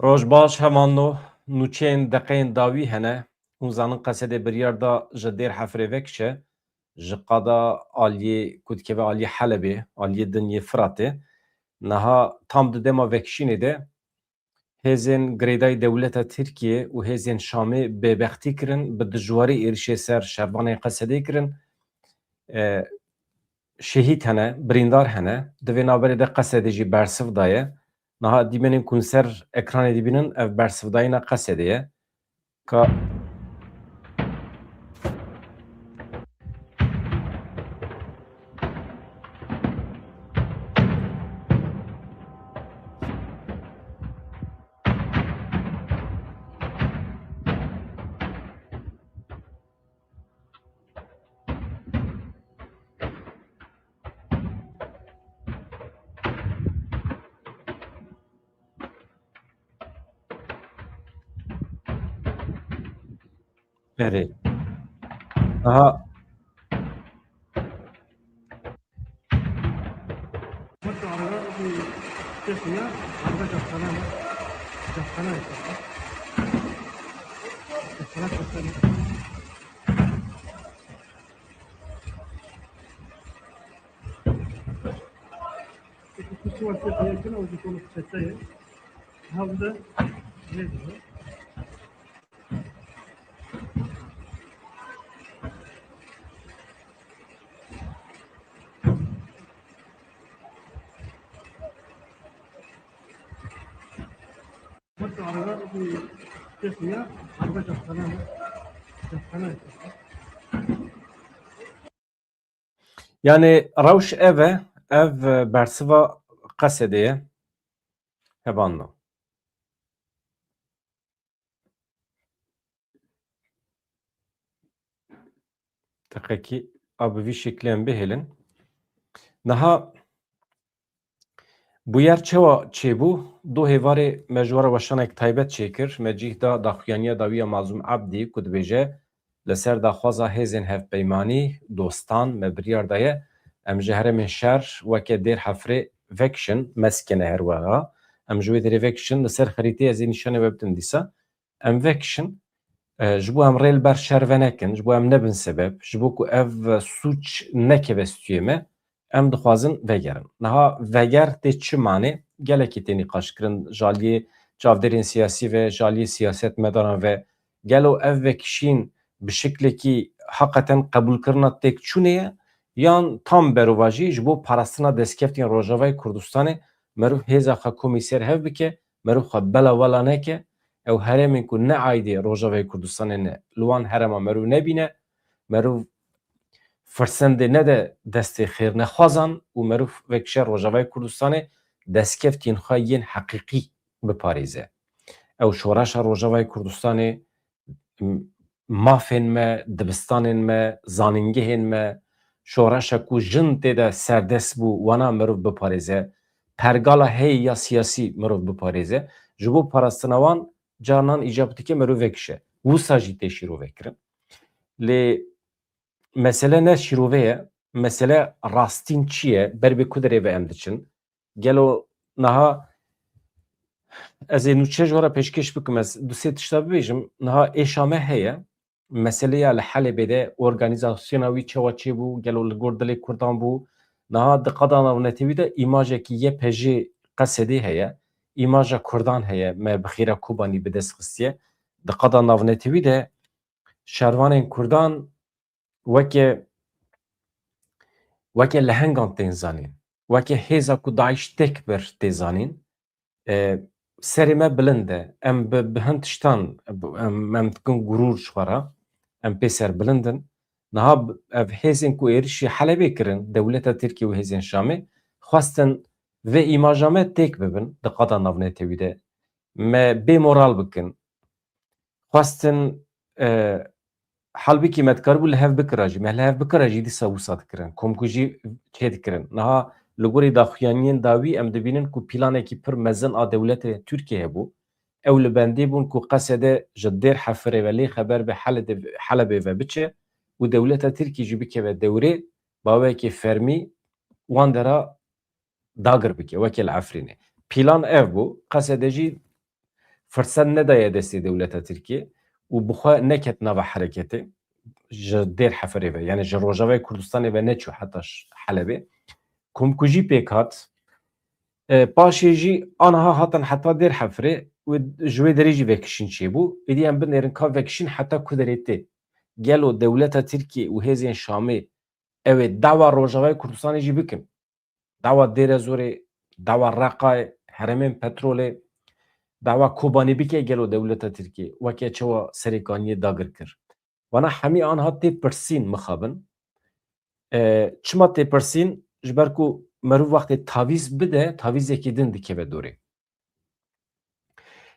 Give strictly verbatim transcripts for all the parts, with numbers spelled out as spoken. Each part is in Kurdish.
Roj baş, hevalno. Nûçeyên deqeyên dawî hene. Hûn zanin Qesedê biryar da ji Dêr Hefrê vekişe, ji qada aliyê ku dikeve aliyê Helebê, aliyê din yê Firatê. Niha tam di dema vekişînê de hêzên girêdayî dewleta Tirkiyê û hêzên Şamê bêbextî kirin, bi dijwarî êrişê ser şervanên Qesedê kirin. E, şehîd hene, birîndar hene. Di vê navberê de Qesedê jî bersiv daye. Niha dîmenên ku li ser ekranê dibînin, ev bersivdayîna Qesedê ye. Ka Erê. Aha. Yani rewş ev e, ev bersiva Qesedê ye. Hevalno. Deqekî a bi vî şeklê em bihêlin. Niha bûyer çawa çêbû? Du hêvarê me ji we re weşanek taybet çêkir. Me cih da daxuyaniya dawî ya Mazlûm Ebdî ku dibêje, li ser daxwaza hêzên hevpeymanî, dostan, me biryar daye, em ji herêmên şer weke Dêr Hefrê vekişin, meskene her weha. Em ji wê derê vekişin, li ser xerîteyê ez ê nîşanê we bidim dîsa. Em vekişin, e, ji bo em rê li ber şer venekin, ji bo em nebin sebeb, ji bo ku ev sûc nekeve stûyê me, em dixwazin vegerin. Niha veger tê çi manê? Gelekî tê nîqaşkirin, ji aliyê çavdêrên siyasî ve, ji aliyê siyasetmedaran ve. Gelo ev vekişîn bi şiklekî heqeten qebûlkirina têkçûnê ye, yan tam berovajî ji bo parastina destkeftên Rojavayê Kurdistanê meriv hêza xwe komî ser hev bike, meriv xwe bela wela neke, ew herêmên ku ne aîdê Rojavayê Kurdistanê ne, li wan herêma meriv nebîne, meriv firsendê nede destê xêrnexwazan û meriv vekişe Rojavayê Kurdistanê destkeftên xwe yên heqîqî biparêze. Ew şoreşa Rojavayê Kurdistanê, m-, mafên me, dibistanên me, zanîngehên me, şoreşa ku jin tê de serdest bû, wana meriv biparêze, pergala heyî ya siyasî meriv biparêze, ji bo parastina wan carinan îcab dike meriv vekişe. Wisa jî tê şîrove kirin. Lê mesele ne şîrove ye, mesele rastîn çi ye, ber bi ku derê ve em diçin? Gelo niha ez ê nûçe ji we re pêşkêş bikim, ez du sê tişta bibêjim. Niha êşa me heye, meseleya li Helebê de organîzasyona wî çawa çêbû, gelo li gor dilê Kurdan bû? Niha di qada navnetewî de îmajekî Y P J Qesedê heye, îmaja Kurdan heye, me bi xêra Kobanî bi dest xistiye. Di qada navnetewî de şervanên Kurdan weke, weke lehengan tên zanîn, weke hêza ku DAIŞ têk bir tê zanîn. E, serê me bilind e. Em bi, bi hin tiştan, em, em dikin gurûr ji xwe re, em pê serbilind in. Niha b-, ev hêzên ku êrişî Helebê kirin, dewleta Tirkiyê û hêzên Şamê, xwestin vê îmaja me têk bibin di qada navnetewî de. Me bê moral bikin. Xwestin, e, halbikî me dikaribû li hev bikira jî. Me li hev bikira jî dîsa wisa dikirin. Komkujî çê dikirin. Niha li gorî daxuyaniyên dawî em dibînin ku planekî pir mezin a dewletê Tirkiyê hebû. Ew li bendê bûn ku Qesede ji Dêr Hefirê ve lê xeber be Helede-, Helebê ve biçe û dewleta Tirkî jî bikeve dewrê, baweyekê fermî wan dera dagir bike, weke li Efrînê. Plan ev bû. Qesede jî firset nedaye destê dewleta Tirkiyê û bi xwe neket nava hereketê, ji Dêr Hefirê ve, yani ji Rojavayê Kurdistanê ve neçû heta ş-, Helebê. Komkujî pêk hat. E, paşê jî aniha hatin heta Dêr Hefirê û ji wê derê jî vekişîn çêbû. Êdî em binêrin ka vekişîn heta ku derê tê. Gelo dewleta Tirkiyê û hêzên Şamê ew ê dawa Rojavayê Kurdistanê jî bikin? Dawa Dêrezorê, dawa Reqayê, herêmên petrolê, dawa Kobanê bike gelo dewleta Tirkiyê weke çawa Serê Kaniyê dagir kir? Vana hemî anha tê pirsîn mixabin. E, çima tê pirsîn? Ji ber ku meriv wextê tavîz bide, tavîzekî din dikeve dorê.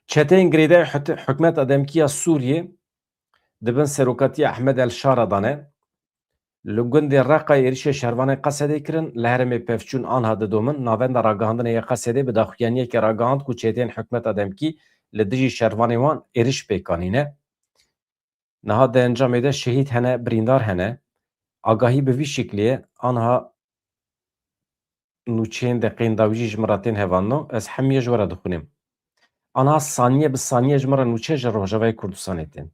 Çeteyên girêdayî hut-, hikûmeta demkî ya Sûriyê di bin serokatiya Ehmed El Şara de ne. Li gundê Reqayê êrişê şervanên Qesedê kirin, li herêmê pevçûn anha didomin. Navenda ragihandinê ya Qesedê bi daxuyaniyekê ragihand ku çeteyên hikûmeta demkî li dijî şervanên wan êriş pêk anîne. Niha di encamê de şehîd hene, birîndar hene. Agahî bi vî şiklî ye. Anha nûçeyên deqeyên dawî jî ji min re tên hevalno. Ez hemiyê ji we re dixwînim. Anha saniye bi saniye ji min re nûçe ji Rojavayê Kurdistanê tên.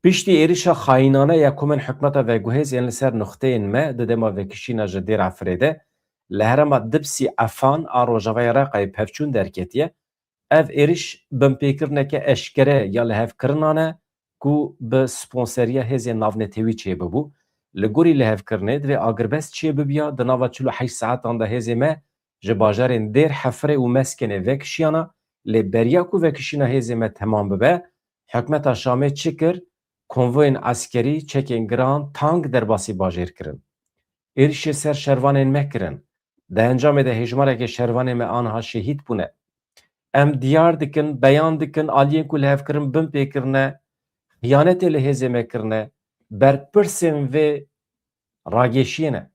Piştî êrişa xayînane ya komên hikûmeta veguhêz yên li ser nuxteyên me di dema vekişîna ji Dêr Efirê de li herêma Dibsî Efan a Rojavayê Reqayê pevçûn derketiye, ev êriş binpêkirineke eşkere ya lihevkirinan e ku bi sponseriya hêzên navnetewî çêbibû. Li gorî lihevkirinê divê agirbest çêbibiya di nava çil û heşt saetan de hêzê me ji bajarên Dêr Hefirê û Meskenê vekişiyana, lê beriya ku vekişîna hêzê me temam bibe, hikûmeta Şamê çi kir? Konvoyên eskerî, çekên giran, tank derbasî bajêr kirin. Êrişê ser şervanên me kirin. Di encamê de hêjmarekê şervanê me aniha şehîd bûne. Em diyar dikin, beyan dikin, aliyên ku lihevkirin binpê kirine, xiyanetê li hêzê me kirine, berpirsên vê ragêşiyê ne.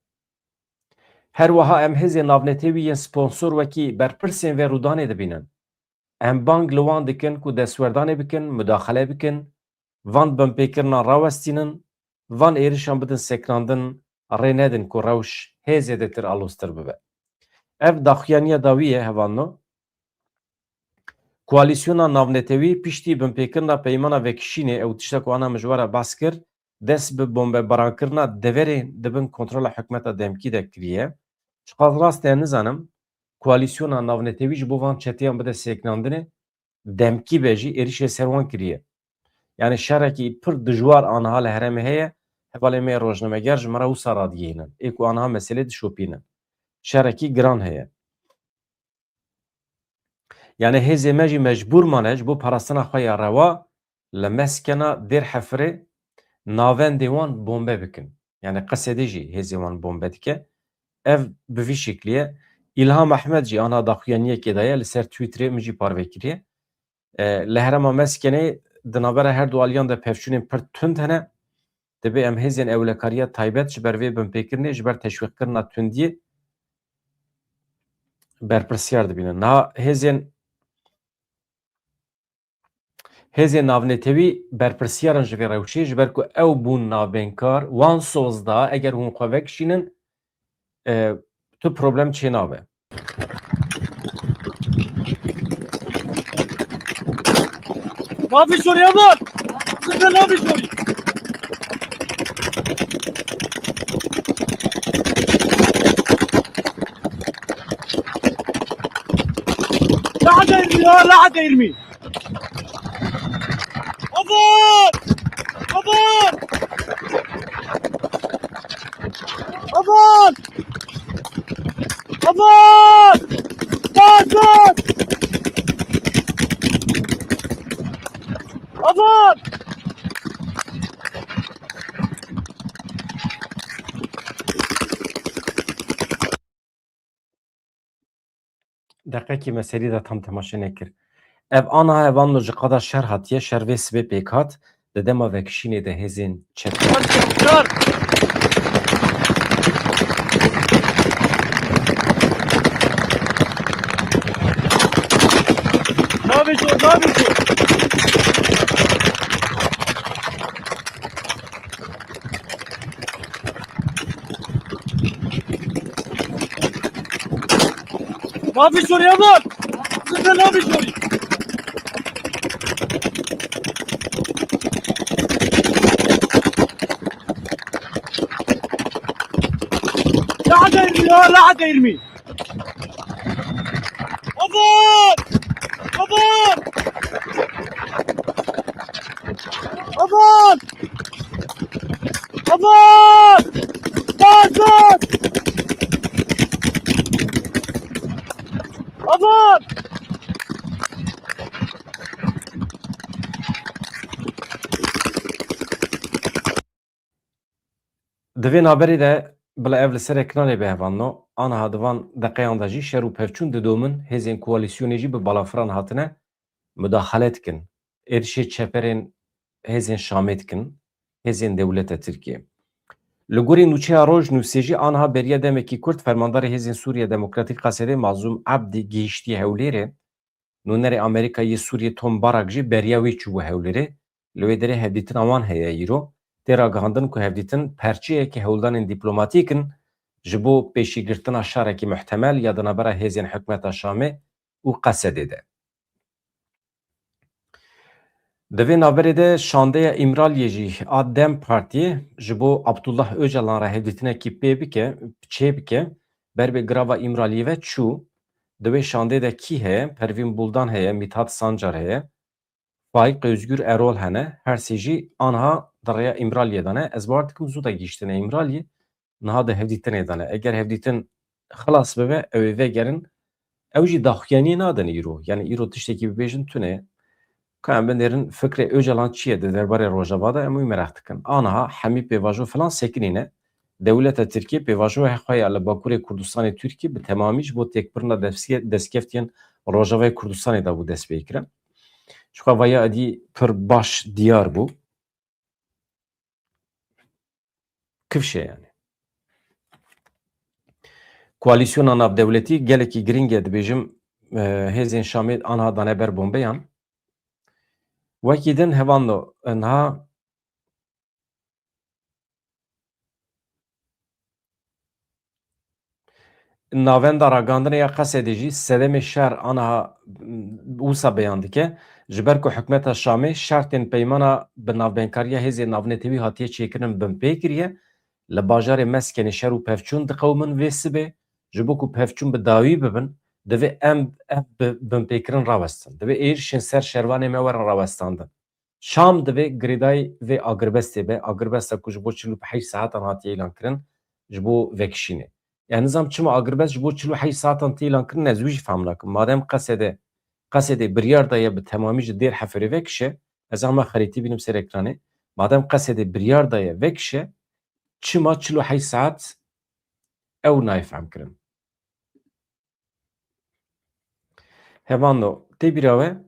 Her wiha em hêzên navnetewî yên sponsor wekî berpirsên vê rûdanê dibînin. Em bang li wan dikin ku destwerdanê bikin, mudaxele bikin, van binpêkirina rawestînin, van êrişan bidin sekinandin, rê nedin ku rewş hê zêdetir aloztir bibe. Ev daxuyaniya dawî ye, hevalno. Koalîsyona navnetewî piştî binpêkirina peymana vekişînê, ew tişta ku ana min ji we re behs kir, dest bi bombebarankirina deverên di bin kontrola hikûmeta demkî de kiriye. Çiqas rast e nizanim, koalîsyona navnetewî ji bo van çeteyan bide sekinandinê, demkî be jî êrişê ser wan kiriye. Yani şerekî pir dijwar aniha li herêmê heye, hevalên me yê rojnameger ji me re wisa radigihînin. Ê ku aniha meselê dişopînin. Şerekî giran heye. Yani hêzê me jî mecbûr mane ji bo parastina xwe ya rewa li meskena Dêr Hefirê navendê wan bombe bikin. Yani Qesedê jî hêzê wan bombe dike. Ev bi vî şeklî ye. Îlham Ehmed jî ana daxuyaniyekê daye, li ser Twitterê min jî parve kiriye. E, li herêma Meskenê di navbera her du aliyan de pevçûnên pir tund hene. Divê em hêzên ewlekariya taybet ji ber vê binpêkirinê, ji ber teşwîqkirina tundiyê berpirsiyar dibînin. Niha hêzên, hêzên navnetewî berpirsiyar in ji vê rewşê, ji ber ku ew bûn navbeynkar, wan soz da, eger hûn xwe vekişînin, e, tu problem çênabe. Mafî şorî heval! Zinde navê şorî! Lehede irmî ya, lehede irmî! Aman! Aman! Aman! Aman! Aman! Aman! Deqekî me serî de tam temaşe nekir. Ev ana hevalno ji qada şer hatiye, şer vê sibê pêk hat, di dema vekişînê de hêzên çet. Şer! Navê ço, navê ço. Navê şorî heval! Zinde navê şorî! لا حدا يرمي، لا، لا حدا يرمي. أبد! أبد! أبد! أبد! أبد! Di vê navberê de bila ev li ser ekranê bihevandno, aniha di van deqeyan de jî şer û pevçûn didomin, hêzên koalîsyonê jî bi balafiran hatine mudaxale dikin. Êrişê çeperên hêzên Şamê dikin, hêzên dewleta Tirkiyê. Li gorî nûçeya Rojnûsê jî aniha beriya demekî kurt fermandarê Hêzên Sûriya Demokratîk Qesedê Mazlûm Ebdî gihîştiye Hewlêrê. Nûnerê Amerîka yê Sûriyê Tom Barak jî beriya wê çûbû Hewlêrê. Li wê derê hevdîtina wan heye îro. Tê ragihandin ku hevdîtin perçeyeke hewldanên dîplomatîk in ji bo pêşîgirtina şerekî muhtemel ya di navbera hêzên hikûmeta Şamê û Qesedê de. Di vê navberê de şandeya Îmraliyê jî a DEM Partiyê ji bo Abdullah Ocalan re hevdîtinekî pê bike, çê bike, ber bi girava Îmraliyê ve çû. Di wê şandê de kî heye? Pervîn Buldan heye, Mithat Sancar heye, Faîq Ozgur Erol hene. Her sê jî aniha di rêya Îmraliyê de ne. Ez bawer dikim zû de gihîştine Îmraliyê. Niha di hevdîtinê de ne. Eger hevdîtin xilas bibe, ew ê vegerin. Ew jî daxuyaniyê nadin îro. Yani îro tiştekî bibêjin tune. Ka em binêrin fikrê Ocalan çi ye di derbarê Rojava de, em wî meraq dikin. Aniha hemî pêvajo filan sekinîne. Dewleta Tirkiyê pêvajoya xwe ya li Bakurê Kurdistanê Tirkiyê bi temamî ji bo têkbirina destke-, destkeftiyên Rojavayê Kurdistanê de bû destpêkirin. Ji xwe vaya edî pir baş diyar bû. Kifşe yani. Koalîsyona navdewletî gelekî girîng e, dibêjim, e, hêzên Şamê aniha dane ber bombeyan. Wekî din hevalno, e, niha Navenda ragihandinê ya Qesedê jî sedemê şer aniha, m, wisa beyan dike. Ji ber ku hikûmeta Şamê şertên peymana bi navbenkariya hêzên navnetewî hatiye çêkirin binpê kiriye, li bajarê Meskenê şer û pevçûn diqewimin vê sibê. Ji bo ku pevçûn bi dawî bibin, divê em ev bi binpêkirin rawestin. Divê êrişên ser şervanê me werin rawestandin. Şam divê girêdayî vê agirbestê be, agirbesta ku ji bo çil û heşt saetan hatiye îlan kirin, ji bo vekişînê. Yani nizam çima agirbest ji bo çil û heşt saetan tê îlan kirin, ez wî jî fehm nakim. Madem Qesedê, Qesedê biryar daye bi temamî ji Dêr Heferê vekişe, ez ama xerîtî bînim ser ekranê. Madem Qesedê biryar daye vekişe, çima çil û heşt saet ew nayê fehm kirin? Hevando, tê bîra we?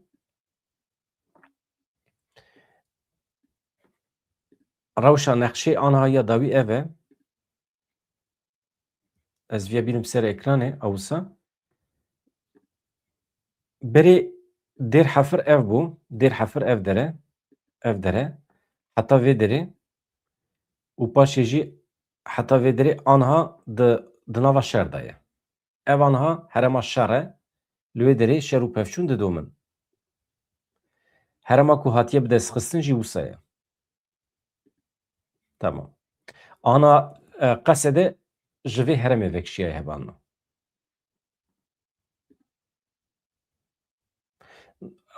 Rewşa nexşê aniha ya dawî ev e. Ez viya bînim ser ekranê, ewsa. Berê Dêr Hefir ev bû. Dêr Hefir ev dere. Ev dere. Heta vê derê. Û paşê jî heta vê derê aniha di, di nava şer de ye. Ev aniha herema şer e, li wê derê şer û pevçûn didomin. Herema ku hatiye bidestxistin jî wisa ye. Tamam. Ana, e, Qesede ji vê heremê vekişiyaye hevalno.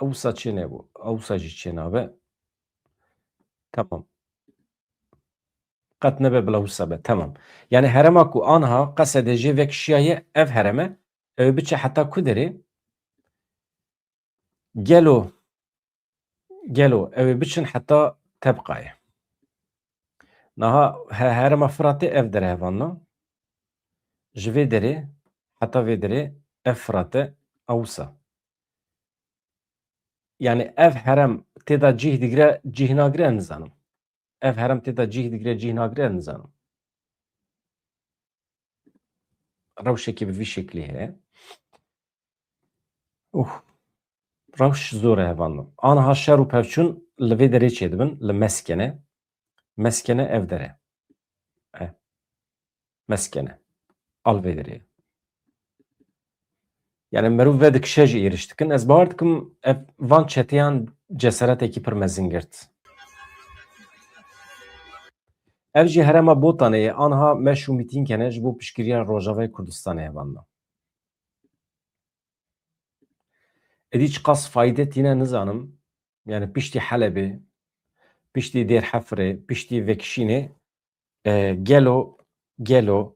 Ewsa çê nebû. Ewsa jî çê nabe. Tamam. Qet nebe bila wisa be. Tamam. Yani herema ku anha Qesede jê vekişiyaye ev hereme, ew biçe heta ku derê? Gelo, gelo ew ê biçin heta Tebqayê? Naha he-, herema Firatê ev dere hevalno. Ji vê derê heta vê derê ev Firate ewsa. Yani ev herem tê de cih digire, cih nagire, nizanim. Ev herem tê de cih digire, cih nagire, nizanim. Rewşekî bi vî şeklî heye. Uh. Rewş zor e hevalno. Aniha şer û pevçûn li vê derê çêdibin, li Meskene. Meskene ev dere. E. Meskene. Al vê derê. Yani meriv vedikişe jî êriş dikin. Ez bawer dikim ev van çeteyan ceseretekî pir mezin girt. Ev jî herêma Botanê ye, anha meş û mîtîng hene ji bo piştgiriya Rojavayê Kurdistanê hevalno. Êdî çiqas fayde tîne nizanim. Yani piştî Helebê, piştî Dêrhefirê, piştî vekişînê, e, gelo, gelo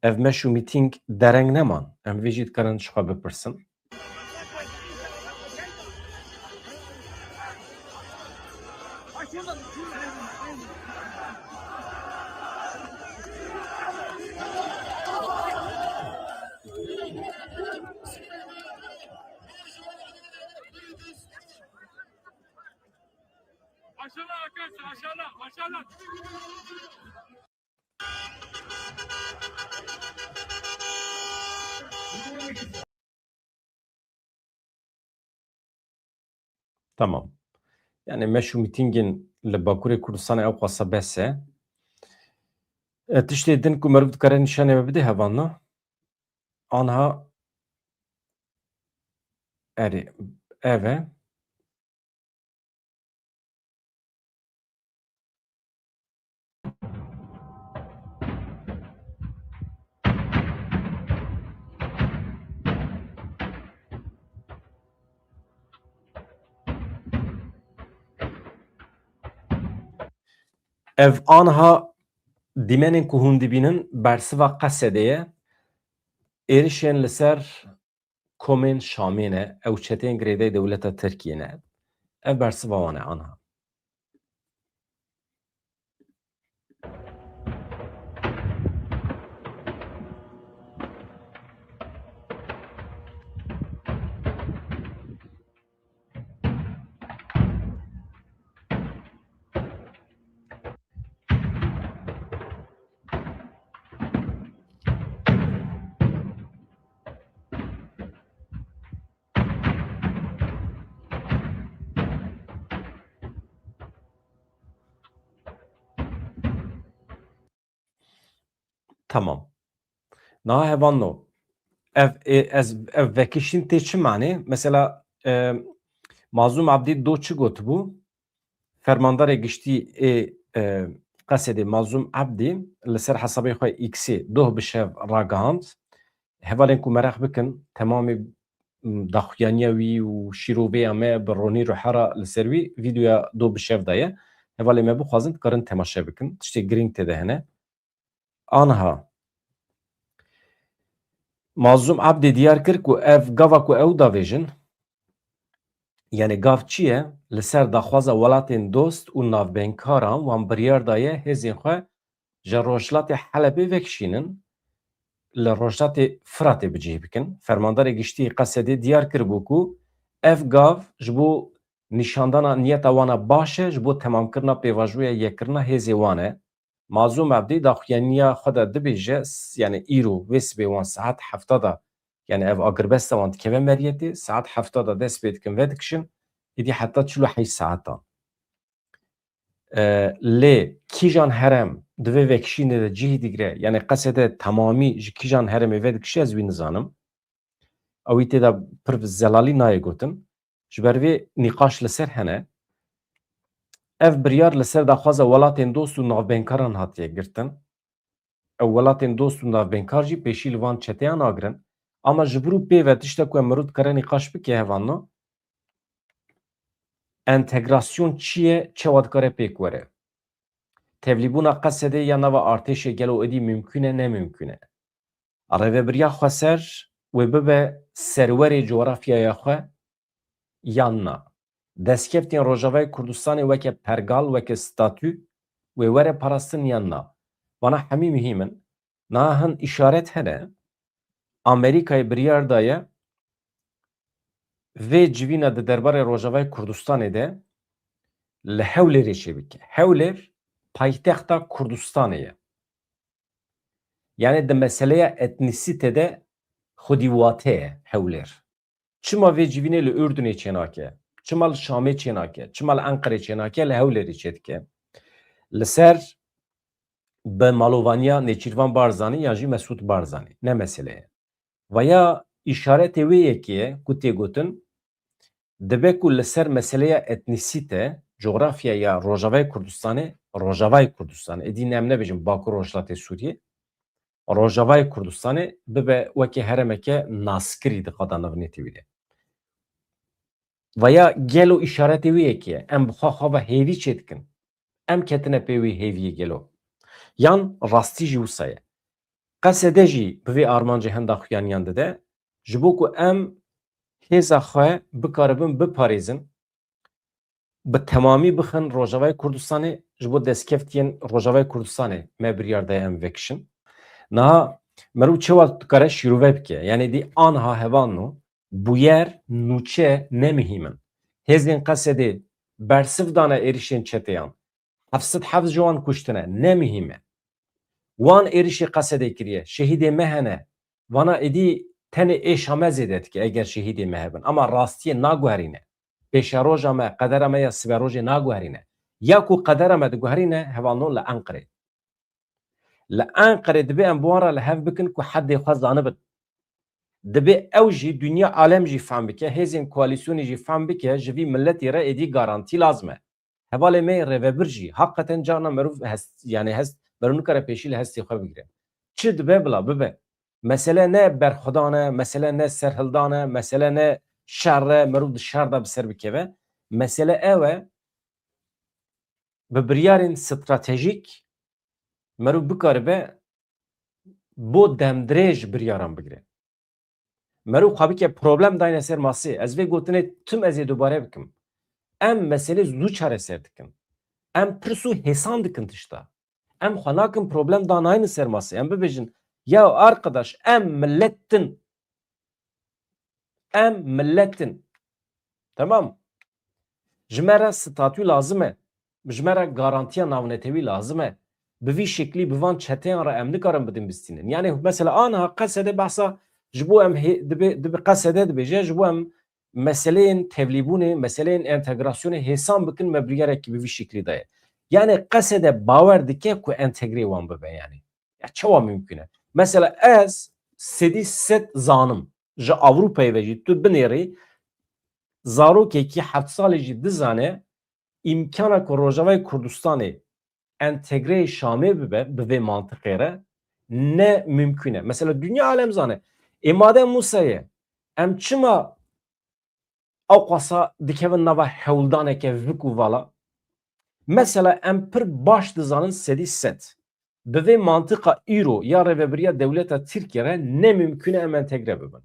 ev meş û mîtîng dereng neman? Em vê jî dikarin ji xwe bipirsin. Maşallah arkadaşlar, maşallah, maşallah. Tamam. Yani meş û mîtîngên li Bakurê Kurdistanê ew qasa bes e. E, tiştê din ku meriv dikare nîşanê me bide hevalno. Anha erê, ev e. Ev anha dîmenên ku hûn dibînin bersiva Qesedê ye. Êrişên li ser komên Şamê ne, ew çeteyên girêdayî dewleta Tirkiyê ne. Ev bersiva wan e anha. Tamam. Niha hevalno, ev, e, ez, ev vekişîn tê çi manê? Mesela, e, Mazlûm Ebdî do çi gotibû? Fermandarê giştî ê, e, Qesedê Mazlûm Ebdî li ser hesabê xwe X-ê doh bi şev ragihand. Hevalên ku meraq bikin, temamê, m, daxuyaniya wî û şîrovêya me bi ronî ruhera li ser wî vîdeoya do bi şev de ye. Hevalê me bixwazin, dikarin temaşe bikin. Tiştê girîng tê de hene. Anha. Mazlûm Ebdî diyar kir ku ev gava ku ew davêjin, yani gav çi ye? Li ser daxwaza welatên dost û navbeynkar an wan biryar daye hêzên xwe ji rojhilatê Helebê vekişînin, li rojhilatê Firatê bi cih bikin. Fermandarê giştî Qesedê diyar kiribû ku ev gav ji bo nîşandana niyeta wan a baş e, ji bo temamkirina pêvajoya yekkirina hêzê wan e. Mazlûm Ebdî daxuyaniya xwe de dibêje, s-, yani îro vê sibê wan saet hefta de, yani ev agirbesta wan dikeve meriyetê, saet hefta de dest pê dikin vedikişin, êdî heta çil û heşt saetan. E, lê kîjan herem di vê vekişînê de cihî digire, yani Qesedê temamî ji kîjan heremê vedikişe, ez wî nizanim. Ew wî tê de pir zelalî nayê gotin. Ji ber vê nîqaş li ser hene. Ev biryar li ser daxwaza welatên dost û navbênkaran hatiye girtin. Ew welatên dost û navbênkar jî pêşî li van çeteyan nagirin. Ama ji vir û pê ve tişta ku em mirov dikare nîqaş bike hevalno, entegrasyon çi ye, çawa dikare pêk were? Tevlîbûna Qesedê ya nava artêşê gelo êdî mimkûn e, ne mimkûn e? Rêvebiriya xweser wê bibe serwerê cografyaya xwe yan na? Destkeftên Rojavayê Kurdistanê weke pergal, weke statû wê were parastin yan na? Vana hemî muhîm in. Niha hin îşaret hene. Amerîkayê biryar daye vê civîna di derbarê Rojavayê Kurdistanê de li Hewlêrê çêbike. Hewlêr paytexta Kurdistanê ye. Yani di meseleya etnîsîte de xwedî wate ye Hewlêr. Çima vê civînê li Urdunê çênake? Çima li Şamê çênake? Çima li Enqerê çênake? Li Hewlêrê çêdike. Li ser bi malovaniya Nêçîrvan Barzanî yan jî Mesûd Barzanî. Ne mesele ye. Vaya îşaretê wê yekê ye ku tê gotin, dibe ku li ser meseleya etnîsîte coğrafya ya Rojavayê Kurdistanê, Rojavayê Kurdistanê, êdî ne em nebêjin Bakur Rojhilatê Sûriyê, Rojavayê Kurdistanê bibe weke herêmeke naskirî di qada navnetewî de. Veya gelo îşaretê wî yekê ye, em bi xwe xwe ve hêvî çêdikin. Em ketine pê wî hêviyê gelo? Yan rastî jî wisa ye? Qesede jî bi vê armancê henda xuyaniyan dide, ji bo ku em hêza xwe bikaribin biparêzin, bi temamî bixin Rojavayê Kurdistanê, ji bo destkeftiyên Rojavayê Kurdistanê me biryar daye em vekişin. Niha merû çawa dikare şîrove bike? Yanî dî anha hevalno, bûyer, nûçe ne mihîm in. Hêzên Qesedê bersiv dane êrişên çeteyan. Heft sed heft ji wan kuştine, ne mihîm e. Wan êrişê Qesedê kiriye, şehîdê me hene. Vana êdî tenê êşa me zêde dike eger şehîdê me hebin. Ama rastiyê naguherîne. Pêşeroja me, qedera me ya siberojê naguherîne. Ya ku qedera me diguherîne, hevalno li Enqerê. Li Enqerê dibê em bi wan re li hev bikin ku hedê xwe zanibin. Dibê ew jî, dinya alem jî fehm bike, hêzên koalîsyonê jî fehm bike, ji vî miletî re êdî garantî lazim e. Hevalê me yê rêvebir jî, heqeten carna merûv hest, yanî hest, merûv nikare pêşî li hestê xwe bigire. Çi dibe bila bibe. Mesele ne berxwedan e, mesele ne serhildan e, mesele ne şer e, merûv di şer de bi ser bikeve. Mesele ew e, bi biryarên stratejîk merûv bikaribe bo demdirêj biryaran bigire. Merûv xwe bike problem dayne ser masê. Ez vê gotinê tim ez ê dubare bikim. Em meselê zû çareser dikin. Em pirs û hêsan dikin tişta. Em xwe nakin problem danayne ser masê. Em bibêjin, ya arkadaş, em milet in. Em milet in. Temam. Ji me re statû lazim e. Ji me re garantiya navnetewî lazim e. Bi vî şeklî, bi van çeteyan re em nikarin bidin bistînin. Yanî mesela aniha Qesede behsa ji bo em hê-, dibe, dibe Qesede dibêje, ji bo em meseleyên tevlîbûnê, meseleyên entegrasyonê hêsan bikin, me biryarekî bi vî şeklî daye. Yanî Qesede bawer dike ku entegrê wan bibe yanî. Ya çawa mimkun e? Mesela ez sedî sed zanim, ji Ewropayê ve jî tu binêrî, zarokekî heft salî jî dizane, îmkana ku Rojavayê Kurdistanê entegreyê Şamê bibe, bi vê mantiqê re, ne mimkun e. Mesela dinya alem zane. Ê madem wisa ye, em çima ew qasa dikevin nava hewldaneke vik û vala? Mesela em pir baş dizanin sedî sed. Bi vê mantiqa îro ya rêvebiriya dewleta Tirkiyê re ne mimkun e em entegre bibin.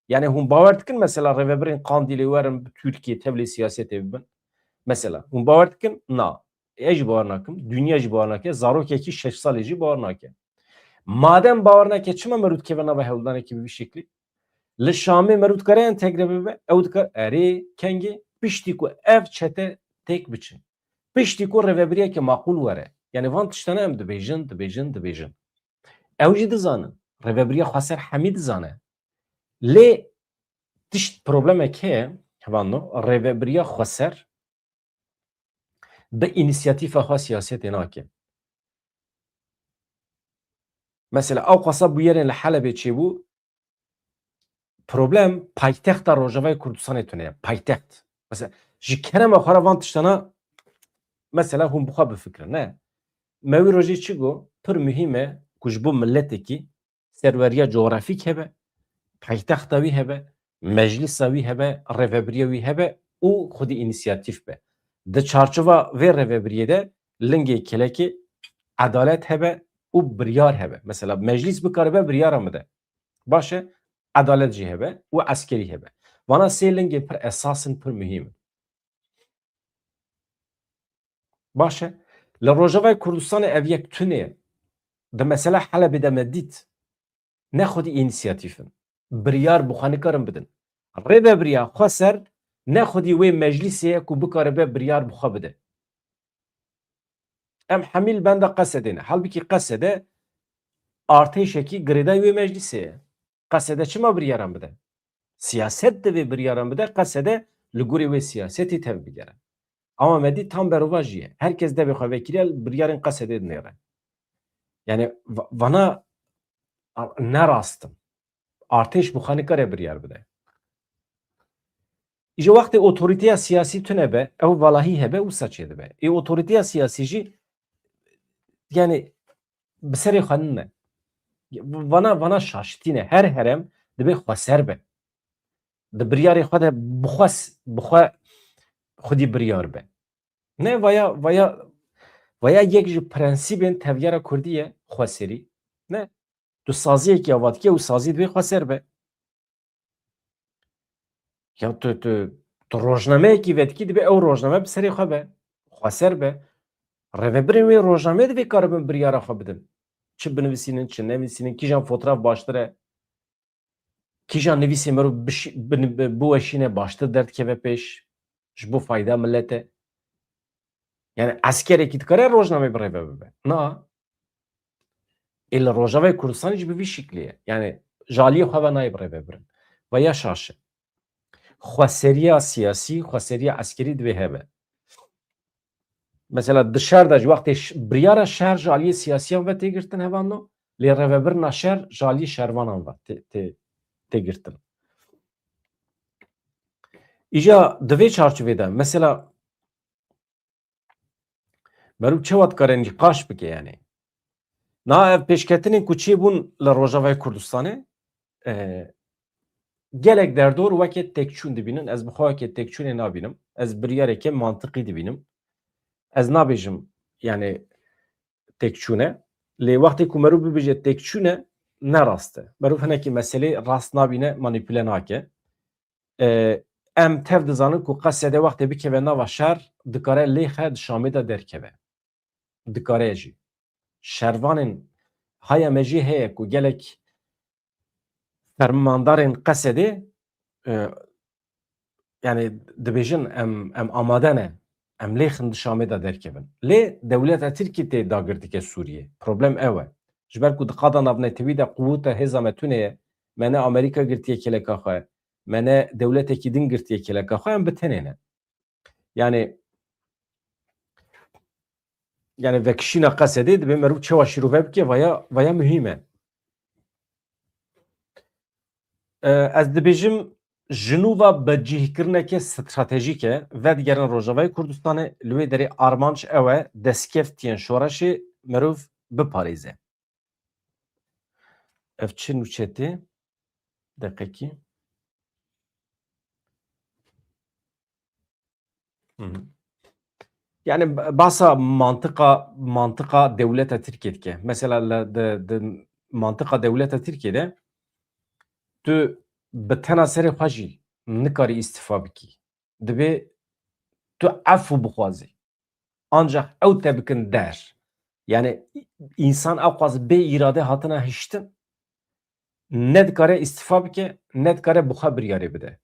Yanî hûn bawer dikin mesela rêvebirên Qandîlê werin bi Tirkiyê tevlê siyasetê bibin? Mesela hûn bawer dikin? Na. Ez jî bawer nakim. Dinya jî bawer nake. Zarokekî şeş salî jî bawer nake. Madem bawer nake, çima merû dikeve nava hewldanekî bi vî şeklî? Li Şamê merû dikare entegre bibe? Ew dikar, erê, kengê? Piştî ku ev çete têk biçin. Piştî ku rêvebiriyeke maqûl were. Yanî van tiştane em dibêjin, dibêjin, dibêjin. Ew jî dizanin. Rêvebiriya xweser hemî dizane. Lê tişt problemek heye, hevalno, rêvebiriya xweser bi înisiyatîfa xwe siyasetê nake. Mesela ew qasa bûyerên li Helebê çêbû, problem paytexta Rojavayê Kurdistanê tune ye. Paytext. Mesela ji kerema xwe re van tiştana mesela hûn bi xwe bifikirin, ne? Me wî rojê çi got? Pir muhîm e ku ji bo miletekî serweriya cografîk hebe, paytexta wî hebe, meclisa wî hebe, rêvebiriya wî hebe û xwedî înisiyatîf be. Di çarçova vê rêvebiriyê de lingê kelekê edalet hebe û biryar hebe. Mesela meclîs bikaribe biryara bide. Baş e, edalet jî hebe û eskerî hebe. Vana sê lingê pir esas in, pir muhîm in. Baş e. Li Rojavayê Kurdistanê ev yek tune ye. Di mesela Helebê de me dît. Ne xwedî înisiyatîf in. Biryar bi xwe nikarin bidin. Rêvebiriya xweser ne xwedî wê meclîsê ye ku bikaribe biryar bi xwe bide. Em hemî li benda Qesedê ne. Halbikî Qesede artêşekî girêdayî wê meclîsê ye. Qesede çima biryaran bide? Siyaset divê biryaran bide, Qesede li gorî wê siyasetî tev bigere. Ama me dî tam berovajî ye. Her kes devê xwe vekiriya, biryarên Qesedê dinêre. Yani va-, vana a-, ne rast in. Artêş bi xwe nikare biryar bide. Îja wextê otorîteya siyasî tune be, ew valahî hebe, wisa çêdibe. Ê otorîteya siyasî jî, yani, bi serê xwe nine. Vana, vana şaşitî ne. Her herem dibe xweser be. Di biryarê xwe de bi xwe s-, bi xwe xwedî biryar be. Ne vaya, vaya, vaya yek ji prensîbên tevgera kurdî ye, xweserî. Ne. Tu saziyekî ava dikî, ew sazî divê xweser be. Ya tu, tu, tu rojnameyekî vedikî, dibe ew rojname bi serê xwe be, xweser be. Rêvebirên wê rojnameyê divê karibin biryara xwe bidin. Çi binivîsînin, çi nevîsînin, kîjan fotraf baştir e, kîjan nivîsê merû bişî-, bin-, bi-, biweşîne baştir derdikeve pêş, ji bo fayda milete. Yani eskerekî dikare rojnameyê bi rêve bibe? Na. Ê li Rojavayê Kurdistanê jî bi vî şiklî ye. Yani ji aliyê xwe ve nayê bi rêve birin. Ve ya şaş e. Xweseriya siyasî, xweseriya eskerî divê hebe. Mesela di şer de jî wextê ş-, biryara şer ji aliyê siyasiyan ve tê girtin hevalno, lê rêvebirina şer ji aliyê şervanan ve tê, tê, tê girtin. Îja di vê çarçovê de mesela merû çawa dikare nîqaş bike yani? Na ev pêşketinên ku çêbûn li Rojavayê Kurdistanê, e, gelek derdor weke têkçûn dibînin. Ez bi xwe weke têkçûnê nabînim. Ez biryareke mantiqî dibînim. Ez nabêjim, yani, têkçûn e. Lê wextê ku merû bibêje têkçûn e, ne rast e. Merû hinekî meselê rast nabîne, manîpule nake. E, em tev dizanin ku Qesede wextê bikeve nava şer, dikare lêxe di Şamê de derkeve. Dikare jî. Şervanên haya me jî heye ku gelek fermandarên Qesedê, e, yani dibêjin em, em amade ne, em lêxin di Şamê de derkevin. Lê dewleta Tirkî tê dagir dike Sûriyê. Problem ew e. Ji ber ku di qada navnetewî de quweta hêza me tune ye, me ne Amerîka girtiye kêleka xwe, me ne dewletekî din girtiye kêleka xwe, em bi tenê ne. Yani, yani vekişîna Qesedê dibe merû çawa şîrove bike, vaya, vaya muhîm e. E, ez dibêjim, ji nû ve bicihkirineke stratejîk e, vedigerin Rojavayê Kurdistanê, li wê derê armanc ew e, destkeftiyên şoreşê merûv biparêze. Ev çi nûçe tê? Deqekî. Hı hı. Yani ba-, basa mantiqa, mantiqa dewleta Tirkiyê dike. Mesela la de, de mantiqa dewleta Tirkiyê de tu bi tena serê xwe jî nikarî îstifa bikî. Dibê tu efû bixwazî. Ancak ew te bikin der. Yani însan ewqas bê îrade hatine hiştin, ne dikare îstifa bike, ne dikare bi xwe biryarê bide.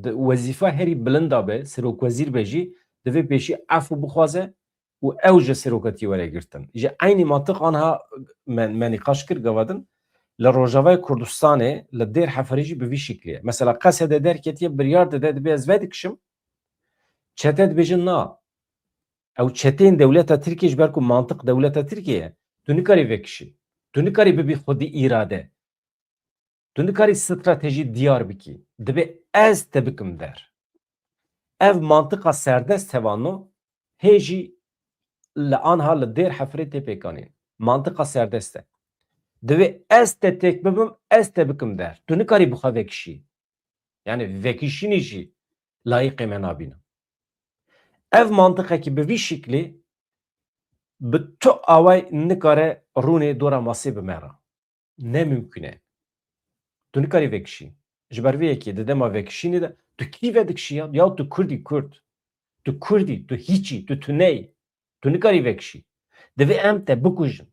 Di wezîfa herî bilind de be, serokwezîr be jî, divê pêşî efû bixwaze û ew ji serokatiyê were girtin. Ji eynî mantiq anha me, me nîqaş kir gava din, li Rojavayê Kurdistanê, li Dêr Heferê jî bi vî şiklî ye. Mesela Qesede derketiye, biryar dide, dibê ez vedikişim, çete dibêjin na. Ew çeteyên dewleta Tirkiyê, ji ber ku mantiq dewleta Tirkiyê ye, tu nikarî vekişî. Tu nikarî bibî xwedî îrade. Tu nikarî stratejî diyar bikî. Dibê ez te bikim der. Ev mantiqa serdest hevalno hê jî li anha li Dêr Heferê tê pêkanîn. Mantiqa serdest e. Divê ez te têk bibim, ez te bikim der. Tu nikarî bi xwe vekişî. Yani vekişînî jî layîqê me nabîne. Ev mantiqekî bi vî şiklî bi tu away nikare rûnê dora masê bi me re. Ne mimkun e. Tu nikarî vekişî. Ji ber vê yekê di dema vekişînê de tu kî vedikişî ya? Ya tu Kurdî Kurd. Tu Kurdî, tu hîçî, tu tuneyî. Tu nikarî vekişî. Divê em te bikujin.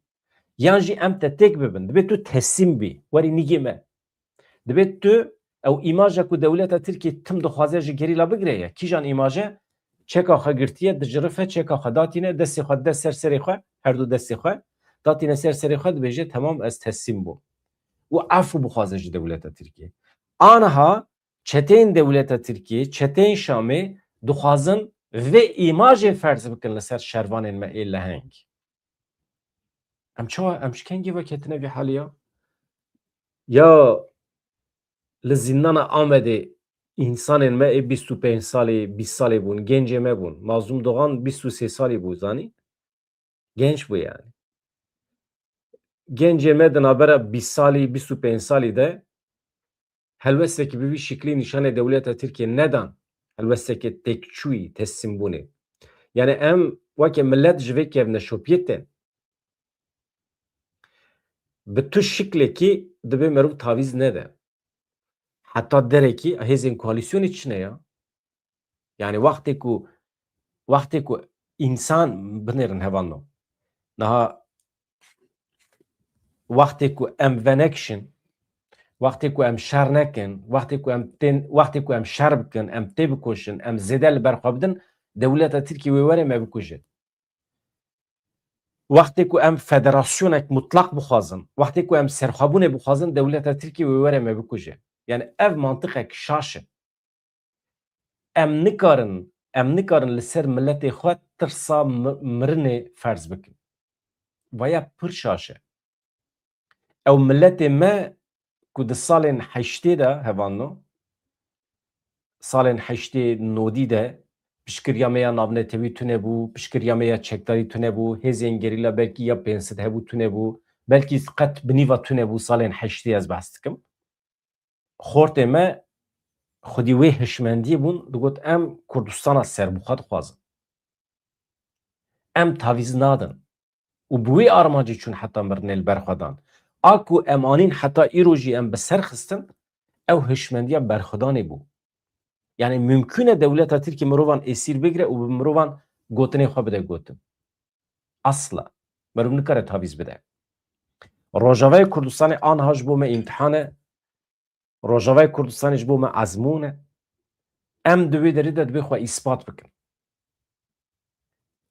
Yan jî em te têk bibin. Divê tu teslîm bî. Werî nigê me. Divê tu ew îmaja ku dewleta Tirkiyê tim dixwaze ji gerîla bigire ye. Kîjan îmaje? Çeka xwe girtiye, dicirife, çeka xwe datîne, destê xwe dide ser serê xwe, her du destê xwe, datîne ser serê xwe, dibêje, temam, ez teslîm bûm. Û efû bixwaze ji dewleta Tirkiyê. Aniha çeteyên dewleta Tirkiyê, çeteyên Şamê dixwazin vê îmajê ferz bikin li ser şervanên me ê leheng. Em çawa, em ji kengî ve ketine vî halî ya? Ya li zîndana Amedê Însanên me ê bîst û pênc salî, bîst salî bûn, gencê me bûn. Mazlûm Dogan bîst û sê salî bû, zanî? Genç bû yani. Gencê me di navbera bîst salî, bîst û pênc salî de helwestekî bi vî şiklî nîşanê dewleta Tirkiyê nedan. Helwestekê têkçûyî, teslîmbûnê. Yani em weke millet ji vê kevneşopiyê tên. Bi tu şiklekî divê meriv tavîz nede. Heta derekî hêzên koalîsyonê çi ne ya? Yani wextê ku, wextê ku însan, binêrin hevalno. Niha wextê ku em venekişin, wextê ku em şer nekin, wextê ku em tên, wextê ku em şer bikin, em têbikoşin, em zêde li ber xwe bidin, dewleta Tirkiyê wê were me bikuje. Wextê ku em federasyonek mutlaq bixwazin, wextê ku em serxwebûnê bixwazin, dewleta Tirkiyê wê were me bikuje. Yani ev mantiqek şaş e. Em nikarin, em nikarin li ser miletê xwe tirsa mi-, mirinê ferz bikin. Vaya pir şaş e. Ew miletê me ku di salên heştê de, hevalno, salên heştê nodî de piştgiriya me ya navnetewî tune bû, piştgiriya me ya çekdarî tune bû, hêzên gerîla belkî ya pênc sed hebû tune bû, belkî qet bi nîva tune bû salên heştê ez behs dikim. Xortê me xwedî wê hişmendiyê bûn, digot, "Em Kurdistana serbixwe dixwazin. Em tavîz nadin." Û bi wê armancê çûn heta mirinê li ber xwe dan. A ku em anîn heta îro jî em bi ser xistin, ew hişmendiya berxwedanê bû. Yani mimkûn e dewleta Tirkiyê mirovan êsîr bigire û bi mirovan gotinê xwe bide gotin. Asla. Meriv nikare tavîz bide. Rojavayê Kurdistanê anha ji bo me îmtihan e. Rojavayê Kurdistanê ji bo me ezmûn e. Em di wê derê de divê xwe îspat bikin.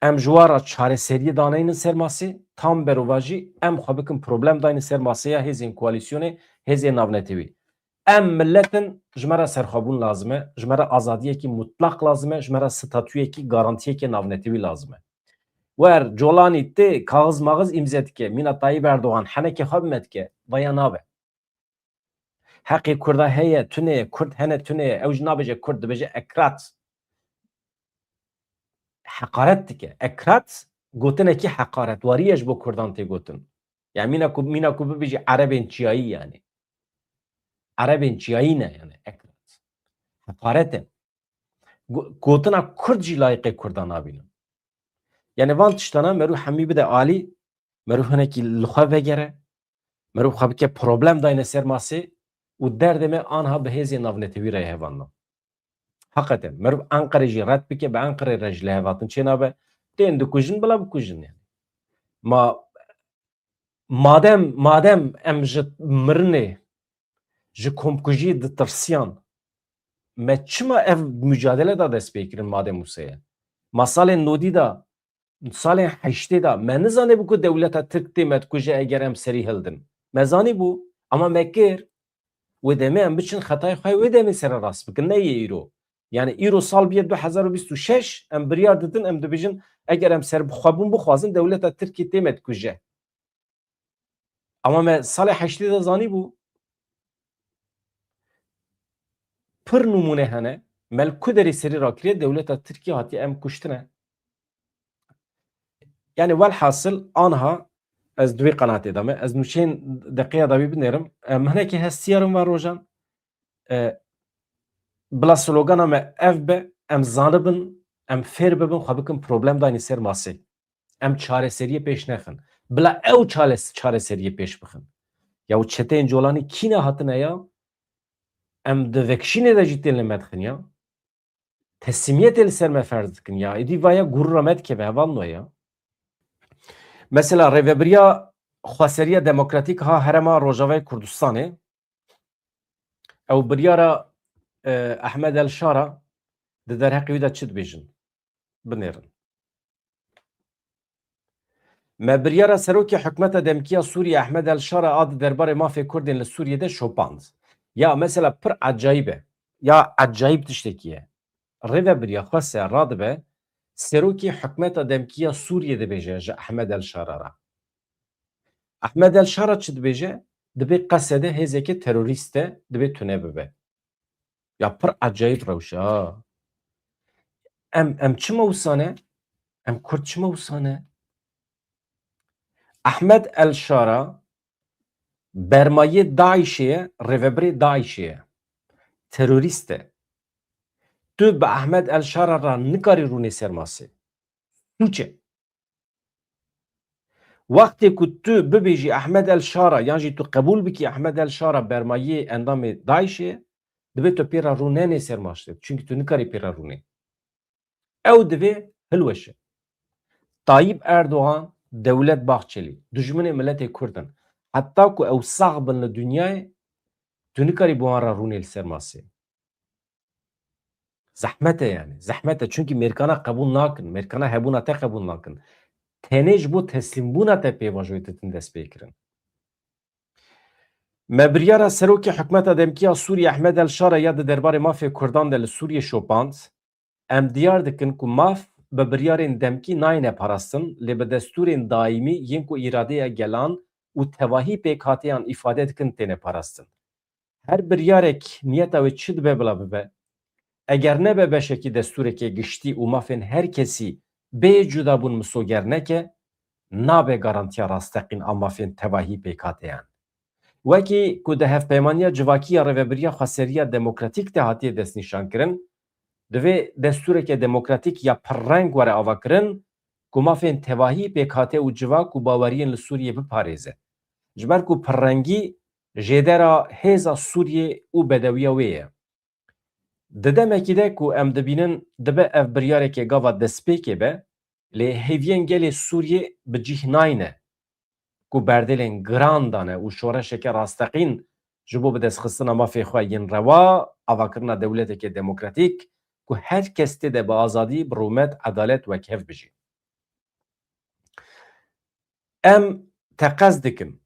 Em ji wan re çareseriyê daneynin ser masê, tam berovajî em xwe bikin problem daynin ser masê ya hêzên koalîsyonê, hêzên navnetewî. Em milet in, ji me re serxwebûn lazim e, ji me re azadiyekî mutlaq lazim e, ji me re statuyekî, garantiyekê navnetewî lazim e. Wer, Colanî tê, kaxiz maxiz îmze dike, mîna Tayyip Erdogan henekê xwe bi me dike, vaya nabe. Heqê Kurda heye, tune ye, Kurd hene, tune ye, ew jî nabêje Kurd, dibêje ekrat. Heqaret dike. Ekrat, gotinekî heqaretwarî ye ji bo Kurdan tê gotin. Yani mîna ku, mîna ku bibêjî Erebên çiyayî yani. Erebên çiyayî ne yani ekrat. Heqaret e. Go-, gotina Kurd jî layiqê Kurdan nabînin. Yani van tiştana merû hemî bide alî, merû hinekî li xwe vegere, merû xwe bike problem dayne ser masê û derdê me anha bi hêzên navnetewî re hevanno. Heqeten, merû Enqere jî red bike, bi Enqere re jî li hevatin çênabe, tên dikujin, bila bikujin yani. Ma, madem, madem em ji mirinê, ji komkujiyê ditirsiyan, me çima ev mucadele da dest pê kirin madem wisa ye? Ma salên nodî da, salên heştê da, me nizanîbû ku dewleta Tirk tê me dikuje eger em serî hildin. Me zanîbû, ama me kir. Wê demê em biçin xetayê xwe wê demê sererast bikin, ne yê îro. Yani îro sal bûye du hezar û bîst û şeş, em biryar didin, em dibêjin, eger em serbixwebûn bixwazin, dewleta Tirkiyê tê me dikuje. Ama me salê heştê de zanîbû. Pir nimûne hene. Me li ku derê serî rakiriye, dewleta Tirkiyê hatiye em kuştine. Yani welhasil anha ez di wê qenatê de me. Ez nûçeyên deqeya dawî binêrim. Em hinekî hestiyar in van rojan. E, bila slogana me ev be, em zanibin, em fêr bibin, xwe bikin problem dayîn ser masê. Em çareseriyê pêş nexin. Bila ew çares-, çareseriyê pêş bixin. Ya û çeteyên Colanî kî ne hatine ya? Em di vekişînê de jî tên li me dixin ya. Teslîmiyetê li ser me ferz dikin ya. Êdî vaya gurûra me dikeve hevalno ya. Mesela Rêvebiriya Xweseriya Demokratîk ha Herêma Rojavayê Kurdistanê, ew biryara, e, Ehmed El Şara di derheqê wî de çi dibêjin? Binêrin. Me biryara Serokê Hikûmeta Demkî ya Sûriyê Ehmed El Şara a di derbarê mafê Kurdên li Sûriyê de şopand. Ya mesela pir ecayîb e. Ya ecayîb tiştekî ye. Rêvebiriya Xwese radibe Serokê Hikûmeta Demkî ya Sûriyê dibêje ji Ehmed El Şara re. Ehmed El Şara çi dibêje? Dibê Qesede hêzeke terorîst e, dibê tune bibe. Ya pir ecayîb rewş e ha. Em, em çima wisa ne? Em Kurd çima wisa ne? Ahmed El Şara bermayê DAIŞê ye, rêvebirê DAIŞê ye. Terorîst e. Tu bi Ahmed El Şara re nikarî rûnê ser masê. Sûç e. Wextê ku tu bibêjî Ahmed El Şara, yan jî tu qebûl bikî Ahmed El Şara bermayê endamê DAIŞê, divê tu pê re rûnenê ser masê. Çimkî tu nikarî pê re rûnê. Ew divê hilweşe. Tayyip Erdogan, Dewlet Bahçelî, dijminê miletê Kurd in. Heta ku ew sax bin li dinyayê, tu nikarî bi wan re rûnê li ser masê. Zehmet e yani. Zehmet e. Çimkî Mêrkana qebûl nakin. Mêrkana hebûna te qebûl nakin. Tenê ji bo teslîmbûna te pêvajoyê ditin destpêkirin. Me biryara serokê hikûmeta demkî ya Sûriyê Ehmed El Şara ya di derbarê mafê Kurdan de li Sûriyê şopand. Em diyar dikin ku maf bi biryarên demkî nayêne parastin, lê bi destûrên daîmî yên ku îradeya gelan û tevahî pêkhateyan îfade dikin têne parastin. Her biryarek niyeta wê çi dibe bila bibe, eger nebe beşekî destûrekê giştî û mafên her kesî bê cudabûn misoger neke, nabe garantiya rasteqîn a mafên tevahî pêkhateyan. Wekî ku di Hevpeymaniya Civakî ya Rêvebiriya Xweseriya Demokratîk de hatiye destnîşankirin, divê destûreke demokratîk ya pirreng were avakirin ku mafên tevahî, pêkhate û civak û baweriyên li Sûriyê biparêze. Ji ber ku pirrengî jêdera hêza Sûriyê û bedewiya wê ye. Di demekî de ku em dibînin dibe ev biryareke gava destpêkê be, lê hêviyên gelê Sûriyê bi cih nayne ku berdêlên giran dane û şoreşeke rasteqîn ji bo bidestxistina mafê xwe yên rewa, avakirina dewleteke demokratîk ku her kes tê de bi azadî, bi rûmet, edalet wekhev bijî. Em teqez dikin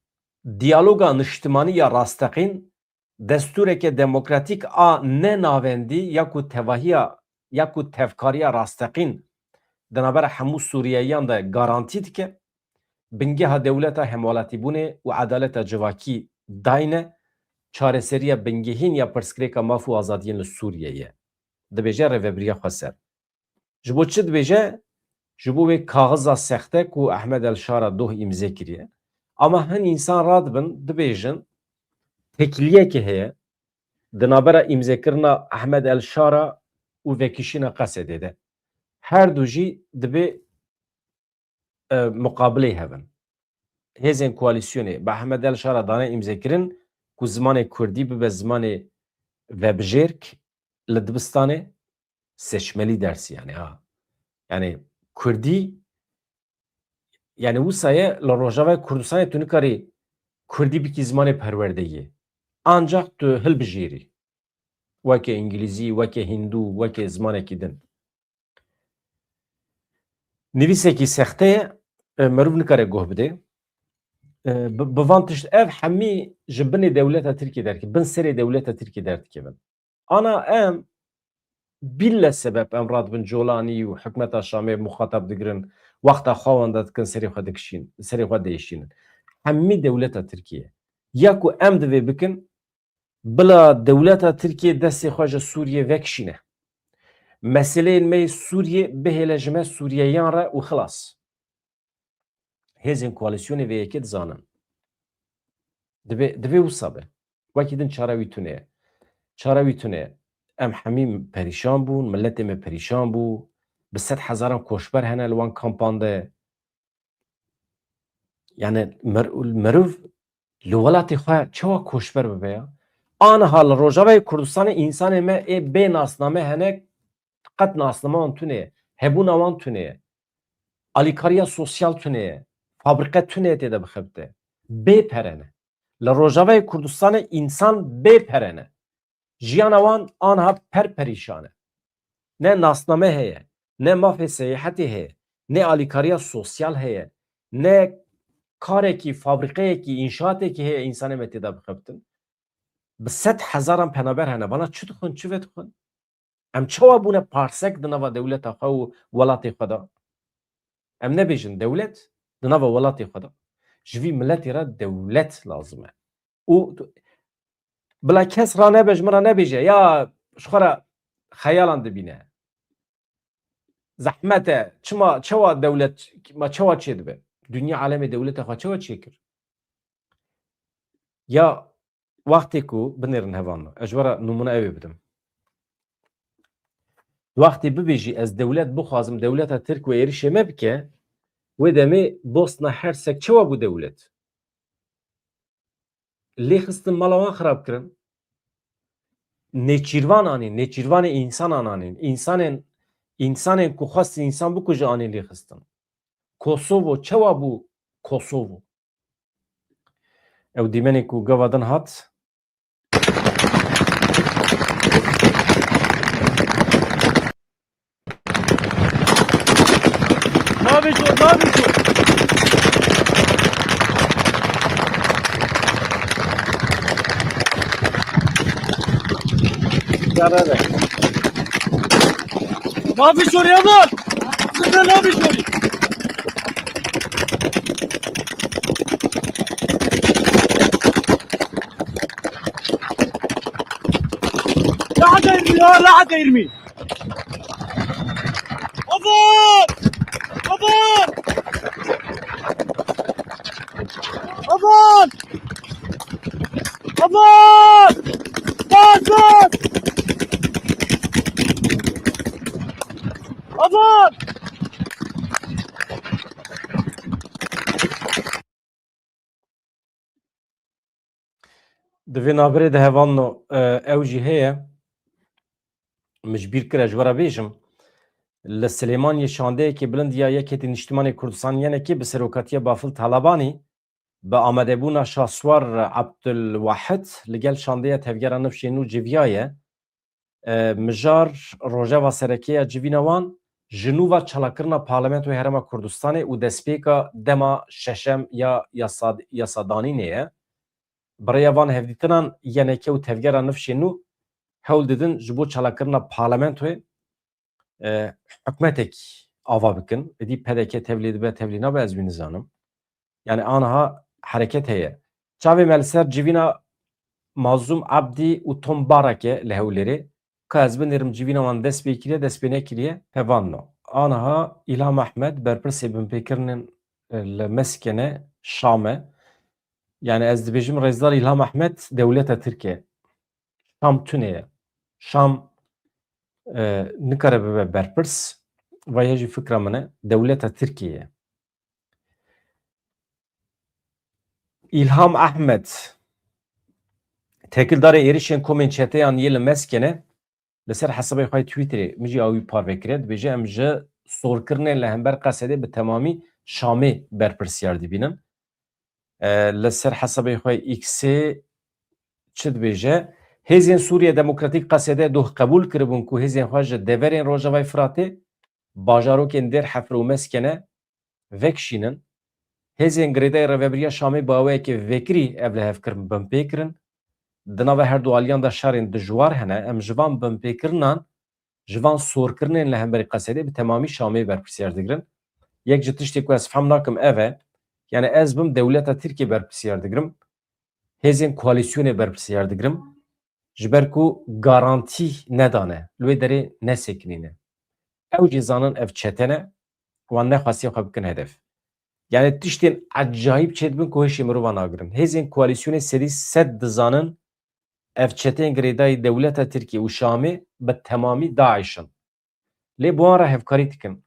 diyaloga niştimanî ya rasteqîn, destûreke demokratîk a ne navendî ya ku tevahiya ya ku tevkariya rasteqîn di navbera hemû Sûriyeyiyan de garantî dike, bingeha dewleta hemwelatîbûnê û edaleta civakî dayne, çareseriya bingehîn ya pirsgirêka maf û azadiyên li Sûriyeyê ye, dibêje Rêvebiriya Xweser. Ji bo çi dibêje? Ji bo wê kaxiza sexte ku Ehmed El Şara doh îmze kiriye. Ama hin însan radibin, dibêjin, têkiliyekê heye di navbera îmzekirina Ehmed El Şara û vekişîna Qesedê de. Her du jî dibê, e, muqabilê hev in. Hêzên koalîsyonê bi Ehmed El Şara dane îmzekirin ku zimanê kurdî bibe zimanê vebijêrk li dibistanê, seçmeli dersi yani ha. Yani kurdî, yani wisa ye li Rojavayê Kurdistanê tu nikarî kurdî bikî zimanê perwerdeyê. Ancak tu hilbijêrî. Weke îngilîzî, weke hindû, weke zimanekî din. Nivîsekî sexte ye, e, meriv nikare guh bide. E, bi, bi van tişt ev hemî ji binê dewleta Tirkiyê derdikevin, bin serê dewleta Tirkiyê derdikevin. Ana em bîlle sebep em radibin Colanî û hikûmeta Şamê muxatab digirin, wexta xwe wenda dikin, serê xwe dikişîn, serê xwe diêşînin. Hemî dewleta Tirkiyê. Ya ku em divê bikin, bila dewleta Tirkiyê destê xwe ji Sûriyê vekişîne. Meseleyên me yê Sûriyê bihêle ji me Sûriyeyan re û xilas. Hêzên koalîsyonê vê yekê dizanin. Divê, divê wisa be. Wekî din çare wî tune ye. Çare wî tune ye. Em hemî perîşan bûn, miletê me perîşan bû. Bi sed hezaran koçber hene li wan kampan de. Yani mer-, meriv li welatê xwe çawa koçber bibe ya? Aniha li Rojavayê Kurdistanê însanê me ê bê nasname hene, qet nasname wan tune ye, hebûna wan tune ye. Alîkariya sosyal tune ye, fabrîqe tune ye tê de bixebite. Bê pere ne. Li Rojavayê Kurdistanê însan bê pere ne. Jiyana wan aniha per perîşan e. Ne nasname heye, ne mafê seyahetê heye, ne alîkariya sosyal heye, ne karekî, fabrîqeyekî, înşaatekî heye însanê me tê de bixebitin. Bi sed hezaran penaber hene. Bana çi dixwin, çi vedixwin? Em çawa bûne parsek di nava dewleta xwe û welatê xwe de? Em nebêjin dewlet di nava welatê xwe de. Ji vî miletê re dewlet lazim e. Û tu-, bila kes ranebe ji min re nebêje, ya ji xwe re xeyalan dibîne. Zehmet e. Çima, çawa dewlet, ma çawa çêdibe? Dinya alemê dewleta xwe çawa çêkir? Ya wextê ku, binêrin hevalno, ez ji we re nimûne ew ê bidim. Wextê bibêjî ez dewlet bixwazim, dewleta Tirk wê êrişê me bike, wê demê Bosna Hersek çawa bû dewlet? Lê xistin mala wan xirab kirin. Nêçîrvan anîn, nêçîrvanê însanan anîn. Însanên, însanên ku xwestin însan bikuje anîn lê xistin. Kosovo çawa bû Kosovo? Ew dîmenê ku gava din hat. Navê zor, navê zor. Navê zor ya lan. Navê zor. لا حدا يرمي، لا، لا حدا يرمي. أبان! أبان! أبان! أبان! بازل! أبان! Di vê navberê de hevalno, e, ew jî heye. Min ji bîr kir ez ji we re bêjim. Li Silêmaniyê şandeyekê bilind ya Yekêtî Niştimanê Kurdistan yenekê bi serokatiya Bafil Talabanî, bi amadebûna Şahswar Abdulwahid li gel şandeya Tevgera Nifşê Nû civiyaye. E, mijar rojeva sereke ya civîna wan ji nû ve çalakirina Parlamentoyê Herêma Kurdistanê û destpêka dema şeşem ya yasad-, yasadanînê ye. Bi rêya van hevdîtinan yeneke û Tevgera Nifşê Nû hewl didin ji bo çalakirina Parlamentoyê, e, hikûmetek ava bikin. Êdî P D K tevlî dibe, tevlî nabe, ez wî nizanim. Yani aniha hereket heye. Çavê me li ser civîna Mazlûm Abdî û Tom Barak e li Hewlêrê. Ka ez binêrim civîna wan dest pê kiriye, dest pê nekiriye, hevalno. Aniha Îlham Ehmed, berpirsê binpêkirinên, e, li Meskene, Şam e. Yani ez dibêjim rêzdar Îlham Ehmed dewleta Tirk e. Şam tune ye. Şam, e, nikare bibe berpirs. Vay jî fikra min e. Dewleta Tirkiyê ye. Îlham Ehmed, têkildarê êrişên komên çeteyan yê li Meskene, li ser hesabê xwe yê Twitterê, min jî ew wî parve kiriye, dibêje, em ji sorkirinên li hember Qesedê bi temamî Şamê berpirsyar dibînin. E, li ser hesabê xwe X-ê çi dibêje? Hêzên Sûriye Demokratîk Qesedê doh qebûl kiribûn ku hêzên xwe ji deverên Rojavayê Firatê, bajarokên Dêr Hefr û Meskene vekişînin. Hêzên girêdayî Rêvebiriya Şamê bi awayekî vekirî ev lihevkirin binpê kirin. Di nava her du aliyan de şerên dijwar hene. Em ji van binpêkirinan, ji van sorkirinên li hemberî Qesedê bi temamî Şamê berpirsyar digirin. Yek ji tiştê ku ez fehm nakim ev e. Yani ez bim dewleta Tirkiyê berpirsyar digirim. Hêzên koalîsyonê berpirsyar digirim. Ji ber ku garantî nedane, li wê derê nesekinîne. Ew jî zanin ev çete ne, wan nexwestiye xwe bikin hedef. Yani tiştên ecayîb çêdibin ku hişê mirovan nagirin. Hêzên koalîsyonê sedî sed dizanin ev çeteyên girêdayî dewleta Tirkiye û Şamê bi temamî DAIŞ in. Lê bi wan re hevkarî dikin.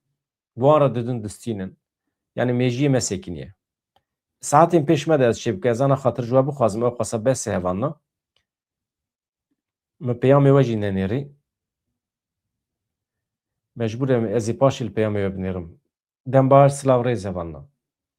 Bi wan re didin distînin. Yani mêjiyê me sekiniye. Saetên pêş me de ez çê bike, ez ana xatir ji we bixwazim, ew qasa bes e hevalna. Min peyamê we jî nenêrî. Mecbûr em ez ê paşê li peyamê we binêrim. Dem baş, silav rêz hevalna.